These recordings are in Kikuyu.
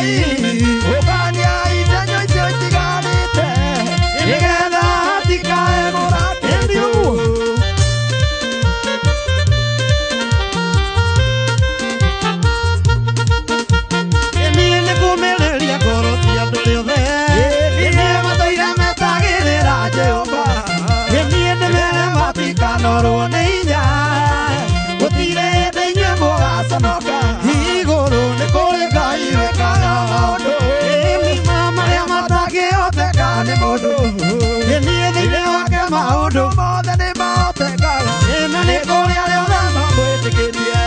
Ngai ũkania icenyo icio itiganĩte nĩgetha hatikae mũratĩtio. Niĩ nĩkũmĩrĩria ngoro cia andũ rĩothe. Niĩ matũire metagĩrĩra Jehova. Niĩ ndĩmere matikanorwo nĩ hinya. Gũtirĩ hĩndĩ inyuĩ mũgaconoka. Igũrũ nĩ kũrĩ Ngai wĩkaga maũndũ marĩa matangĩhoteka nĩ mũndũ. Niĩ thĩinĩ wake maũndũ mothe nĩ mahotekaga. Na nĩ kũrĩ arĩa othe mamwĩtĩkĩtie.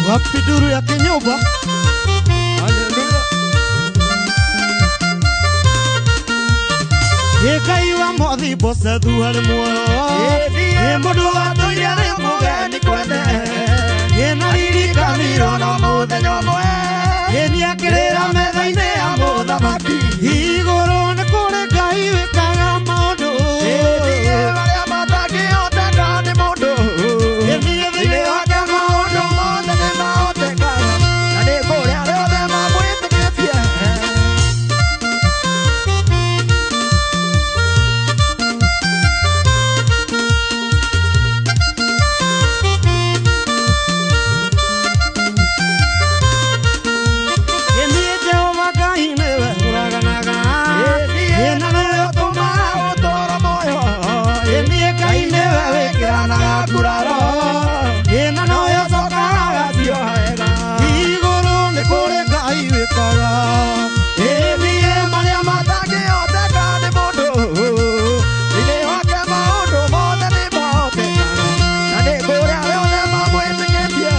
Wapi duru ya kinyumba? Hallelujah. Ngai wa mwathi Bocethu arĩ muoyo. Ĩ mũndũ watũire arĩ mũgeni kwene. Ĩ na Aririkanirwo no mũthenya ũmwe. Ĩ Nĩakĩrĩra metha-inĩ ya mũthamaki. Igũrũ nĩ kũrĩ Ngai wĩkaga maũndũ. Ĩ marĩa matangĩhoteka nĩ mũndũ. Ĩ niĩ Thĩinĩ thĩinĩ wake maũndũ mothe nĩ mahotekaga. Na nĩ kũrĩ arĩa othe mamwĩtĩkĩtie. Ĩ niĩ Jehova Ngai nĩwe ũraganaga. Ĩ na nĩwe ũtũmaga ũtũũro muoyo. Ĩ niĩ Ngai nĩwe wĩkĩranaga nguraro. Ĩ na Nowe ũcokaga agacioha wega. Igũrũ nĩ kũrĩ Ngai wĩkaga. Ĩ niĩ marĩa matangĩhoteka nĩ mũndũ. Thĩinĩ wake maũndũ mothe nĩ mahotekaga. Na nĩ kũrĩ arĩa othe mamwĩtĩkĩtie.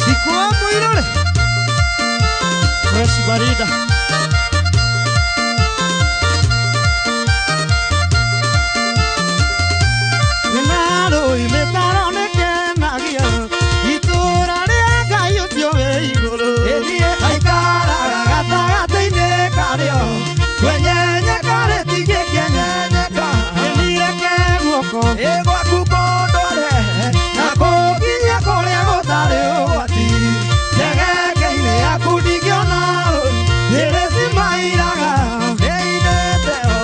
Siku wa mũirũrĩ. Fresh barida. Nĩnarũi mĩtaro nĩkenagia itũũra rĩa Ngai ũcio wĩ igũrũ. Ĩ niĩ aikaraga gatagatĩ-inĩ karĩo. Kwenyenyeka rĩtingĩkĩenyenyeka. Ĩ niĩ reke guoko Ĩ gwaku kũndware na kũnginya kũrĩa gũtarĩ ũgwati. Njegeke-inĩ yaku ndingĩona ũũru, nĩrĩcimairaga nĩinĩte o.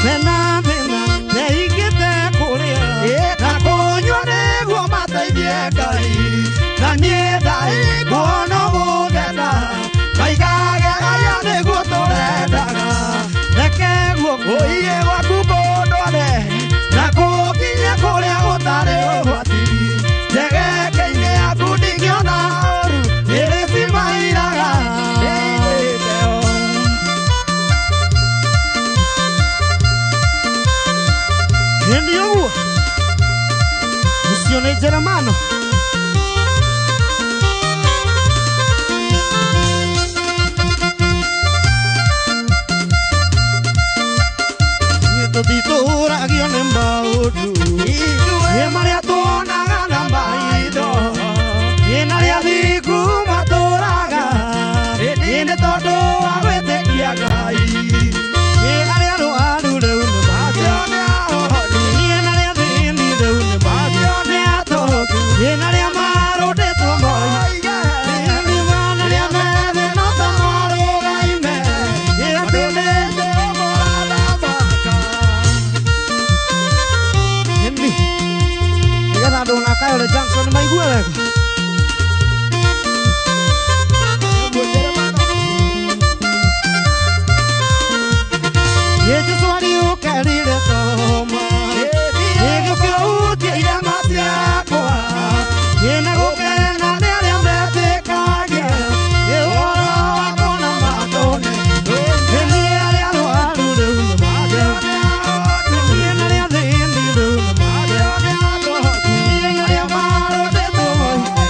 Mena thĩna nĩaingĩte kũrĩa. Ĩ na kũnyua nĩguo mateithie Ngai, na niĩ ndarĩ nguona gũkena, maigage aya nĩguo tũrendaga. Reke guoko Ũiye gwaku kũndware na kũnginya kũrĩa gũtarĩ ũgwati. Njegeke-inĩ yaku ndingĩona ũũru, nĩrĩcimairaga nĩinĩte o. Ĩni ũguo ũcio nĩ Jeremano. Niĩ tũtitũragio nĩ maũndũ. Ithuĩ marĩa tuonaga na maitho, Ĩ na arĩa arĩa thingu matũraga, ĩndĩ nĩ tondũ wa gwĩtĩkia Ngai. Ĩ arĩa arũaru rĩu nĩ Acio nĩ ahonu, Niĩ na arĩa athĩni rĩu nĩ acio nĩ atongu, Ĩ na arĩa marũndĩtwo moima. moige Ĩ na arĩa arĩa me thĩ no ta marũgaime, Ĩ tondũ nĩ Jehova ũrathamaka. Ĩni nĩgetha andũ na Kayole Junction maigue wega. Nĩguo Jeremano. Ĩ Jesũ ariũkĩrire Toma. Ĩ gĩkĩhutia irema ciakwa, Ĩ na gũkena nĩ arĩa metĩkagia, ĩ ũhoro wakwa na matũne. Ĩ niĩ arĩa arũaru rĩu nĩ Acio nĩ ahonu, Niĩ na arĩa athĩni rĩu nĩ acio nĩ atongu, Niĩ na arĩa marũndĩtwo moima.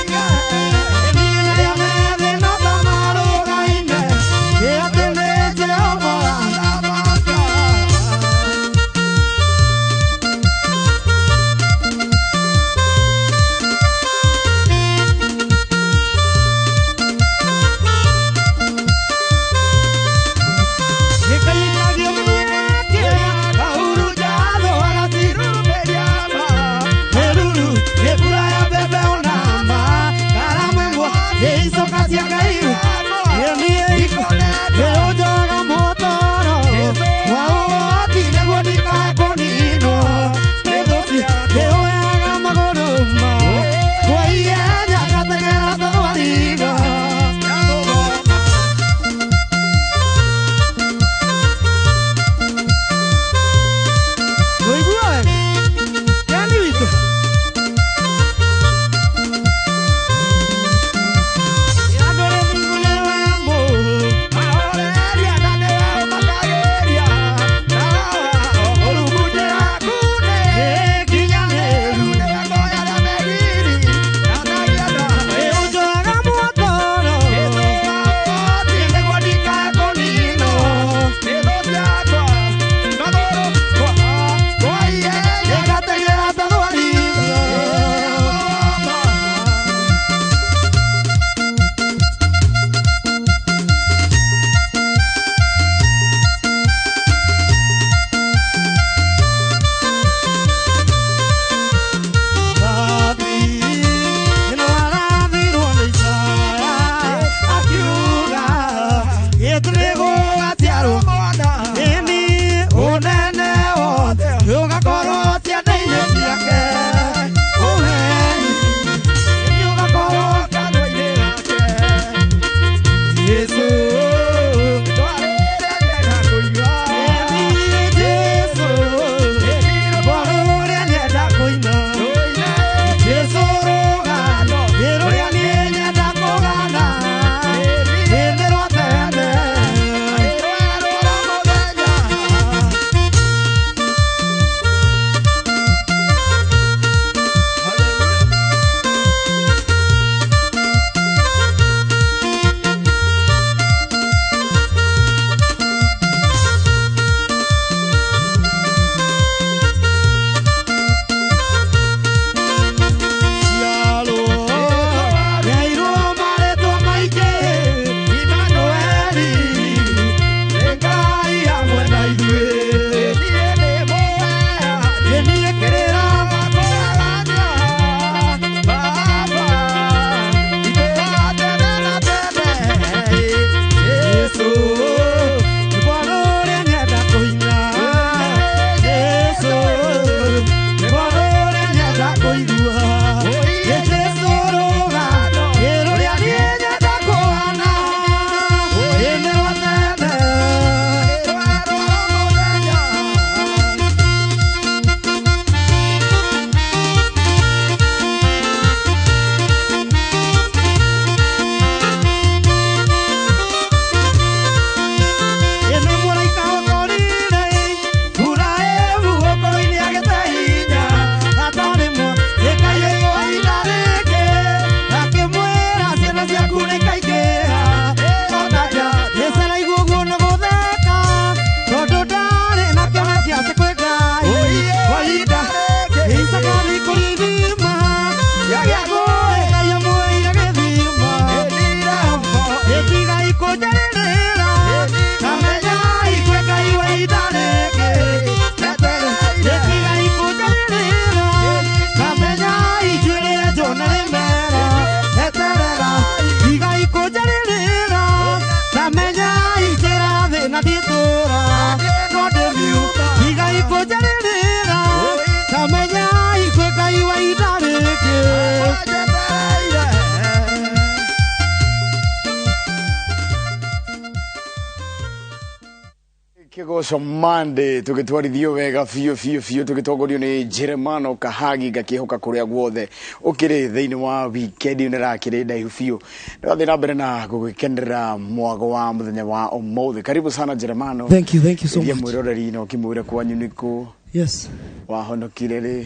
Kigoco Monday tugitwarithio wega biũ biũ biũ tugitongorio nĩ Jeremano Kahagi ngakihoka kuria guothe ukiri thiini wa weekend ĩno ĩrakĩrĩ ndaihu biũ. Ndĩrathiĩ na mbere na gũgĩkenerera mwago wa mũthenya wa ũmũthĩ. Karibu sana Jeremano. Thank you, thank you so Ithie much. Mwĩroreri na ũkĩmwĩre kwanyu nĩkũ? Yes. Wahonokire rĩ?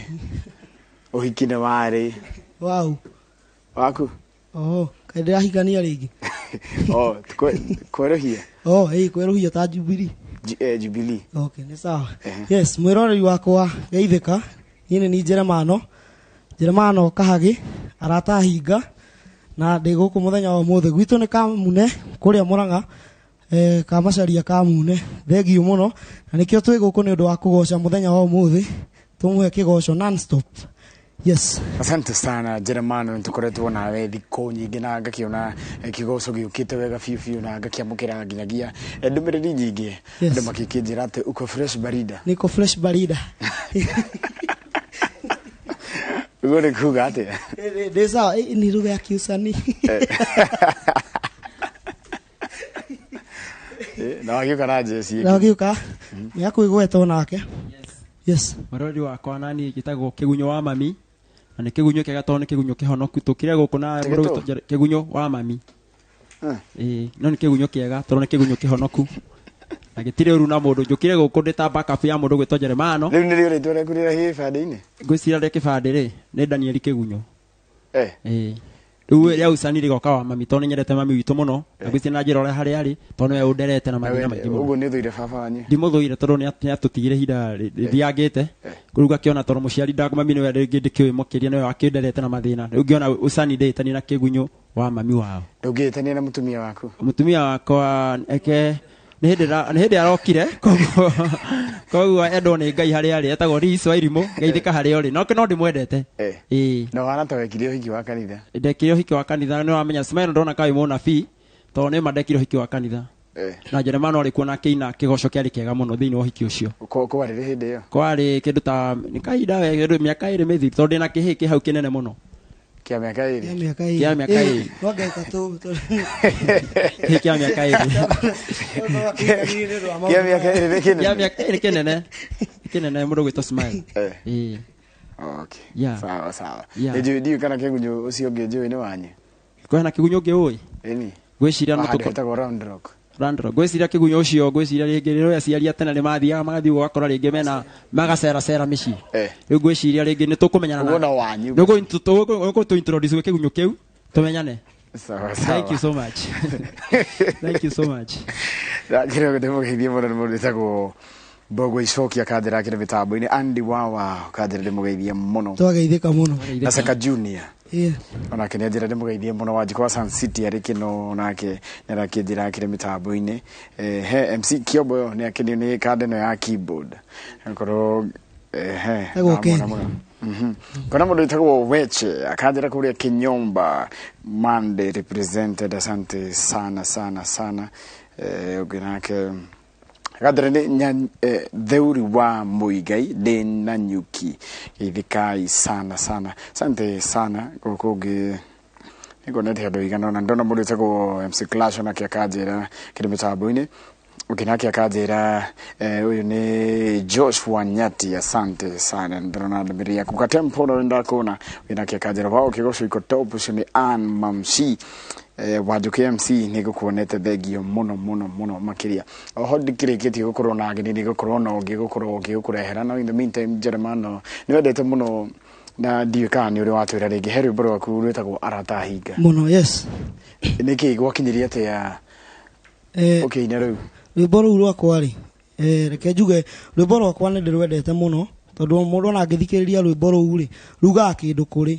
Ũhiki nĩ warĩ? Wow. Waku? Oh, kaĩ ndĩrahikania rĩngĩ? Oh, kwerũhia. Oh, ĩĩ, kwerũhia ta Jubilee. Jubilee. Okay, nĩ sawa. Ehe. Yes, mwĩroreri wakwa geithĩka. Niĩ nĩ niĩ Jeremano. Jeremano Kahagĩ, arata hinga na ndĩ gũkũ mũthenya wa ũmũthĩ. Gwitũ nĩ Kamune kũrĩa Mũrang'a, Kamacaria Kamune. Thengiũ mũno na nĩkĩo twĩ gũkũ nĩ ũndũ wa kũgoca mũthenya wa ũmũthĩ. Tũmũhe kĩgoco non-stop. Yes. Asante sana Jeremano, nĩtũkoretwo nawe thikũ nyingĩ na ngakĩona kĩgoco gĩũkĩte wega biũ biũ na ngakĩamũkĩra nginyagia ndũmĩrĩri nyingĩ. Yes. Andũ makĩkĩnjĩra atĩ uko fresh barida. Niko fresh barida. Ũguo nĩ kuga atĩa? Ndĩ sawa, ni lugha ya kiusanii. Na wagĩũka na njeci Na ĩngĩ. gĩũka nĩ akwĩgwetwo nake. Yes. Marori wakwa nani gĩtagwo kĩgunyũ wa mami na nĩ kĩgunyũ kĩega tondũ nĩ kĩgunyũ kĩhonoku tũkire gũkũ na Tũgĩtwo? mũndũ wĩtwo kĩgunyũ wa mami. Ĩĩ, no nĩ kĩgunyũ kĩega tondũ nĩ kĩgunyũ kĩhonoku na gĩtirĩ ũru na mũndũ. Njũkire gũkũ ndĩ ta backup ya mũndũ gwĩtwo Jeremano. Rĩu nĩrĩo rĩtwa rĩaku rĩrĩa gĩbandĩ-inĩ? Ngwĩciria rĩa kĩbandĩ rĩ nĩ Daniel Kĩgunyũ. Ĩĩ, rĩu rĩa ucani rĩgoka wa mami tondũ nĩ nyendete mami witũ mũno na ngwĩciria na njĩra ũrĩa harĩa arĩ tondũ nĩwe ũnderete na Na mathĩna we- maingĩ mũno. Ũguo nĩ ũthũire baba wanyu? Ndimũthũire tondũ nĩ atũtigire ihinda rĩthiangĩte. Rĩu ngakĩona tondũ mũciari mami nĩwe rĩngĩ ndĩkĩũĩ makĩria nĩwe wakĩnderete na mathĩna. Rĩu ngĩona ũcani ndĩĩtanie na kĩgunyũ wa mami wao. Ndũngĩĩtania na mũtumia waku? Mũtumia wakwa eke nĩ hĩndĩ arokire, koguo endwo nĩ Ngai harĩa arĩ, etagwo Liz wa Irimũ, geithĩka harĩa ũrĩ. No ndĩmwendete. Ĩĩ. Na ũhana ta wekire ũhiki wa kanitha? Ndekire ũhiki wa kanitha, nĩ wamenya Smile ndona kaĩ mũnabii tondũ nĩ ma ndekire ũhiki wa kanitha. Na Jeremano arĩ kuo na akĩina kĩgoco kĩarĩ kĩega mũno thĩinĩ wa ũhiki ũcio. Kwarĩ rĩ hĩndĩ ĩyo? Kwarĩ kĩndũ ta nĩ kahinda we kĩndũ mĩaka 2 mĩthiru tondũ ndĩna kĩhĩ kĩ hau kĩnene mũno. Kĩa mĩaka 2? Kĩa mĩaka 2. Kĩa mĩaka 2. No ngeita tũ. Kĩhĩ kĩa mĩaka 2. Kĩa mĩaka 2 nĩ kĩnene? Kĩa mĩaka 2 kĩnene. Kĩnene mũndũ gwĩtwo Smile. Ĩĩ. Okay. Yeah. Sawa sawa. Yeah. Nĩ njũĩ ndiũĩ kana kĩgunyũ ũcio ũngĩ njũĩ nĩ wanyu? Kwĩna kĩgunyũ ũngĩ ũĩ? Ĩni. Ngwĩciria no Handũ tũko- hetagwo Round Rock. Round Rock. Ngwĩciria kĩgunyũ ũcio, ngwĩciria rĩngĩ rĩrĩa aciari a tene nĩ mathiaga magathiĩ ũgakora rĩngĩ mena magaceracera mĩciĩ. Rĩu ngwĩciria rĩngĩ nĩ tũkũmenyana Ũguo no wanyu. Nĩ ũgũ introduce kĩgunyũ kĩu tũmenyane. Sawa sawa. Thank you so much. Thank you so much. Ndakĩrĩ ndĩmũgeithie mũno nĩ mũndũ wĩtagwo Mbogo Icokia kanjĩra akĩrĩ mĩtambo-inĩ. Andy Wawa kanjĩra ndĩmũgeithie mũno. Twageithĩka mũno. Na Saka Junior. Yeah. Onake nĩ anjĩra ndĩmũgeithie mũno. Wanjikũ wa Sun City arĩ kĩno onake nĩ arakĩnjĩra akĩrĩ mĩtambo-inĩ. He MC Kiombo nĩ akenio nĩ kanda ĩno ya keyboard. Akorwo he, Etagwo Ken. ndamwona mũno. Kuna mũndũ wĩtagwo Weche akanjĩra kũrĩa Kinyomba Monday represented. Asante sana sana sana. Ũngĩ nake akanjĩra nĩ Theuri wa Muigai ndĩ na nyuki. Geithĩkai sana sana. Asante sana. Gũkũ ũngĩ nĩnguonete andũ aigana ũna. Ndona mũndũ wĩtagwo MC Clash onake akanjĩra kĩrĩ mĩtambo-inĩ. Ũngĩ nake akanjĩra ũyũ nĩ Joshua Nyati. Asante sana. Ndĩrona ndũmĩrĩri yaku. Katempo no ndakuona. Ũngĩ nake akanjĩra wao kĩgoco iko top. Ũcio nĩ Ann Mamshi. Wanjũkĩ MC nĩngũkuonete thengio mũno mũno mũno makĩria. Oho ndikĩrĩkĩtie gũkorwo na ageni, nĩngũkorwo na ũngĩ gũkorwo ngĩgũkũrehera. No in the meantime Jeremano nĩwendete mũno na ndiũĩ kana nĩ ũrĩ watwĩra rĩngĩ he rwĩmbo rwaku rwĩtagwo Arata Hinga. Mũno, yes. Nĩkĩ gwakinyirie atĩa ũkĩina rĩu? Rwĩmbo rũu rwakwa rĩ, reke njuge rwĩmbo rwakwa nĩ ndĩrwendete mũno tondũ mũndũ ona angĩthikĩrĩria rwĩmbo rũu rĩ, rugaga kĩndũ kũrĩ.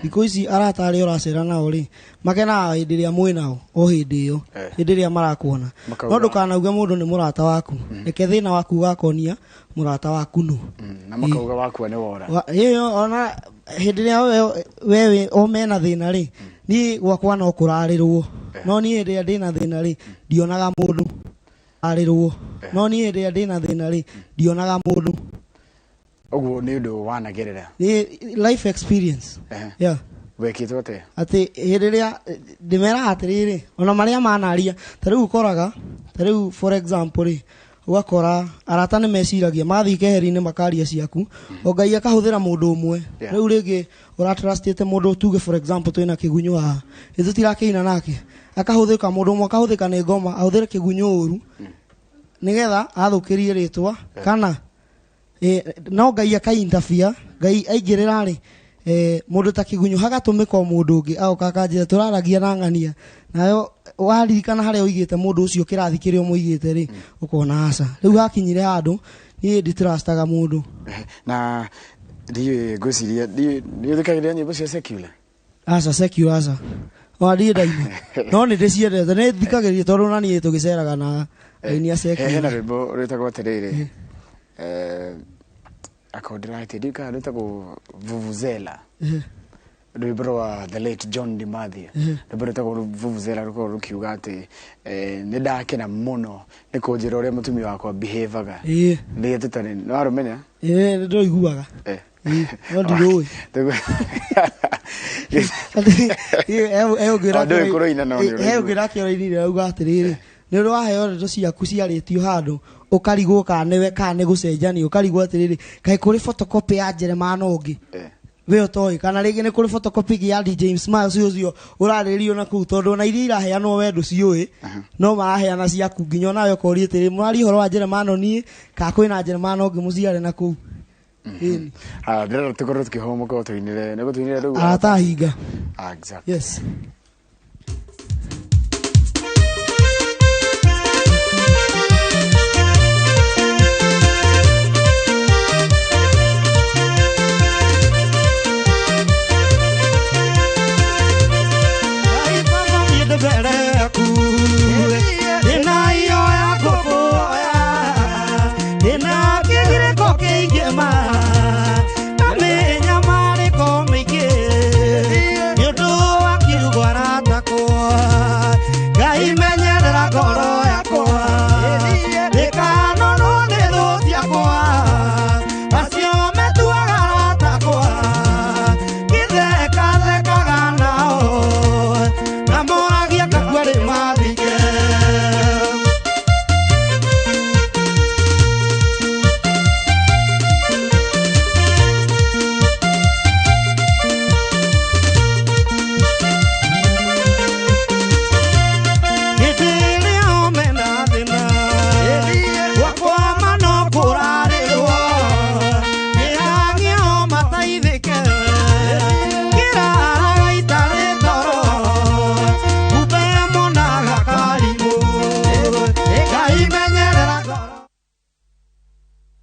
Thikũ ici arata arĩa ũracera nao rĩ, makenaga hĩndĩ ĩrĩa mwĩ nao, o hĩndĩ ĩyo, hĩndĩ ĩrĩa marakuona. Makauga. No ndũkanauge mũndũ nĩ mũrata waku. Reke thĩna waku ũgakonia mũrata waku nũ. Na makauga wakua nĩ wora. Ĩyo ona hĩndĩ ĩrĩa we o mena thĩna rĩ, niĩ gwakwa no kũrarĩrwo. No niĩ hĩndĩ ĩrĩa ndĩna thĩna rĩ, ndionaga mũndũ. Arĩrwo. No niĩ hĩndĩ ĩrĩa ndĩna thĩna rĩ, ndionaga mũndũ. Ũguo nĩ ũndũ wanagerera? Nĩ life experience. Yeah. Wekĩtwo atĩa? Atĩ hĩndĩ ĩrĩa ndĩmeraga atĩrĩrĩ, ona marĩa manaria, ta rĩu ũkoraga, ta rĩu for example rĩ, Ũgakora arata nĩ meciragia mathiĩ keheri-inĩ makaria ciaku, o Ngai akahũthĩra mũndũ ũmwe. Rĩu rĩngĩ ũratrustĩte mũndũ, tuge for example twĩna kĩgunyũ haha, ĩtũtirakĩina nake, akahũthĩka mũndũ ũmwe, akahũthĩka nĩ ngoma, ahũthĩre kĩgunyũ ũru nĩgetha athũkĩrie rĩtwa kana no Ngai akainterfere, Ngai aingĩrĩra rĩ, mũndũ ta kĩgunyũ hagatũmĩka o mũndũ ũngĩ agoka akanjĩra tũraragia na ng'ania, nayo waririkana harĩa ũigĩte mũndũ ũcio kĩrathi kĩrĩa ũmũigĩte rĩ, ũkona aca. Rĩu hakinyire handũ niĩ nditrustaga mũndũ. Na ndiũĩ, ngwĩciria nĩ ũthikagĩrĩria nyĩmbo cia secular? Aca, secular aca, ona ndirĩ ndaina, no nĩ ndĩciendete, nĩ thikagĩrĩria tondũ na niĩ tũgĩceraga na aini a Hena secular. rwĩmbo rwĩtagwo atĩrĩrĩ, akorwo ndĩrahĩtia, ndiũĩ kana rwĩtagwo Vuvuzela, rwĩmbo rwa the late John DiMathio, rwĩmbo rwĩtagwo Vuvuzela rũkoragwo rũkiuga atĩ nĩ ndakena mũno nĩ kũnjĩra ũrĩa mũtumia wakwa behaviaga. Nĩ tũtarĩ nĩ warũmenya? Ĩĩ, nĩ ndĩroiguaga. No ndirũĩ. O, ndũĩ kũrũina no nĩ ũraigua. He ũngĩ nake ũrainire auga atĩrĩrĩ, nĩ ũrĩ waheo ndeto ciaku ciarĩtio handũ ũkarigwo kana nĩwe kana nĩ gũcenjania, ũkarigwo atĩrĩrĩ, kaĩ kũrĩ photocopy ya Jeremano ũngĩ we ũtoĩ, kana rĩngĩ nĩ kũrĩ photocopy ĩngĩ ya DJ Smiles ũcio ũrarĩrĩrio na kũu, tondũ ona iria iraheanwo we ndũciũĩ, no maraheana ciaku nginya onawe ũkoria atĩrĩ, mũraria ũhoro wa Jeremano niĩ kana kwĩna Jeremano ũngĩ mũciare na kũu? Ĩni. Ah, ndĩrenda tũkorwo tũkĩhũmũka, tũinĩre, nĩguo tũinĩre rĩu. Arata ahinga. Ah, exactly. Yes. Ngai baba niĩ ndĩ mbere yaku, ndĩna ihoya ngũkũhoya, ndĩna kĩgirĩko kĩingĩ ma na mĩnyamarĩko mĩingĩ, nĩ ũndũ wa kiugo aratakwa. Ngai menyerera ngoro yakwa, ndĩkanonwo nĩ thũ ciakwa, acio metuaga aratakwa, ngĩthekathekaga nao na moragia ngakua rĩ mathike. Hĩndĩ ĩrĩa omena thĩna gwakwa no kũrarĩrwo, nĩhang'io mateithĩke, kĩraraga itarĩ toro, kumbe monaga karimũ. Ngai menyerera ngoro.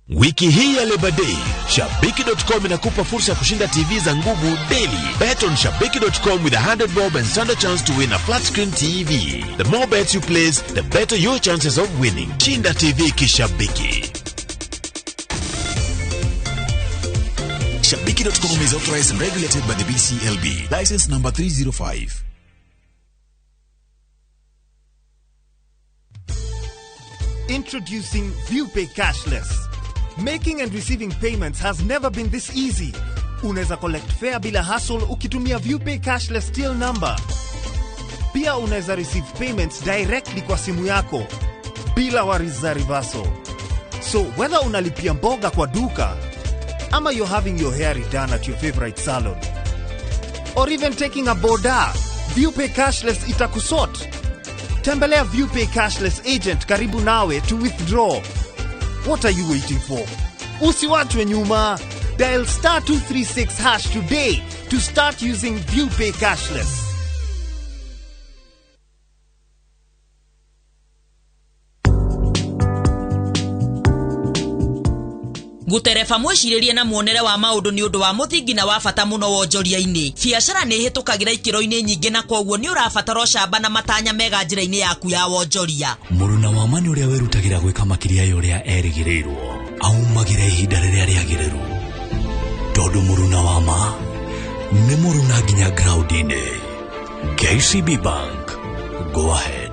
Wiki hii ya Labor Day, Shabiki.com inakupa fursa ya kushinda TV za nguvu daily. Bet on Shabiki.com with a 100 bob and stand a chance to win a flat screen TV. The more bets you place, the better your chances of winning. Shinda TV kishabiki. Shabiki.com is authorized and regulated by the BCLB. License number 305. Introducing ViewPay Cashless. Making and receiving payments has never been this easy. Unaweza collect fare bila hassle ukitumia ViewPay Cashless till number. Pia unaweza receive payments directly kwa simu yako bila worries za reversal. So whether unalipia mboga kwa duka ama you're having your hair redone at your favorite salon or even taking a boda, ViewPay Cashless itakusort. Tembelea ViewPay Cashless agent karibu nawe to withdraw. What are you waiting for? Usiwachwe nyuma. Dial star 236 hash today to start using ViewPay Cashless. Gutereba mwĩcirĩrie na muonere wa maũndũ nĩ ũndũ wa mũthingi na wa bata mũno wonjoria-inĩ. Biacara nĩ ĩhĩtũkagĩra ikĩro-inĩ nyingĩ na kwoguo nĩ ũrabatara ũcamba na matanya mega njĩra-inĩ yaku ya wonjoria. Mũruna wa ma nĩ ũrĩa wĩrutagĩra gwĩka makĩria ya ũrĩa erĩgĩrĩirwo, aumagĩra ihinda rĩrĩa rĩagĩrĩru, tondũ mũruna wa ma nĩ mũruna nginya ground-inĩ. KCB Bank, go ahead.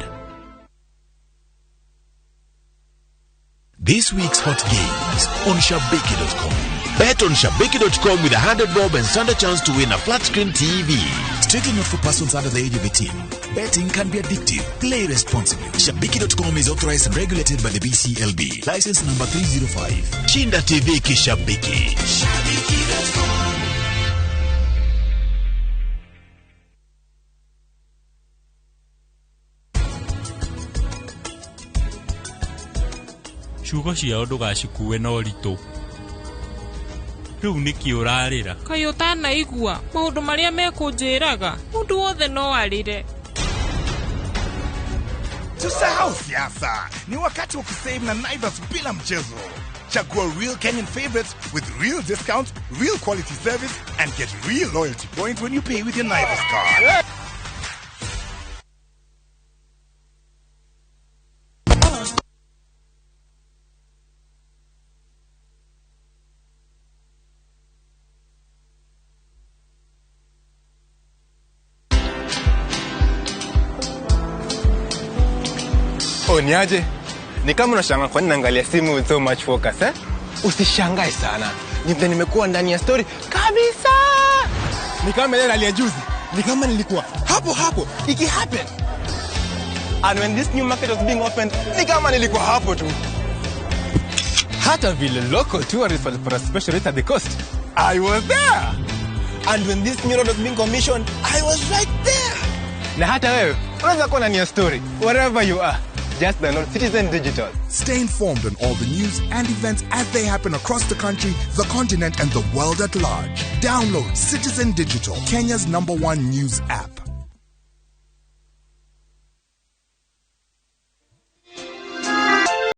This week's hot games on Shabiki.com. Bet on Shabiki.com with a 100 bob and stand a chance to win a flat screen TV. Strictly not for persons under the age of 18. Betting can be addictive. Play responsibly. Shabiki.com is authorized and regulated by the BCLB. License number 305. Shinda TV Kishabiki. Shabiki.com. Ciugo ciao ndũgacikue na ũritũ. Rĩu nĩkĩ ũrarĩra? Kaĩ ũtanaigua maũndũ marĩa mekũnjĩraga? Mũndũ wothe no arĩre. Tusahau siasa, ni wakati wa kusave na Naivas bila mchezo. Chagua real Kenyan favorites with real discounts, real quality service, and get real loyalty points when you pay with your Naivas card. Oh, niaje? Ni kama unashangaa kwa nini naangalia simu with so much focus, eh? Usishangae sana. Ni vile nimekuwa ndani ya story kabisa. Ni kama ile rally ya juzi. Ni kama nilikuwa hapo hapo iki happen. And when this new market was being opened, ni kama nilikuwa hapo tu. Hata vile local tourists walipata special rate at the coast, I was there. And when this new road was being commissioned, I was right there. Na hata wewe unaweza kuwa ndani ya story wherever you are. Just download Citizen Digital. Stay informed on all the news and events as they happen across the country, the continent, and the world at large. Download Citizen Digital, Kenya's #1 news app.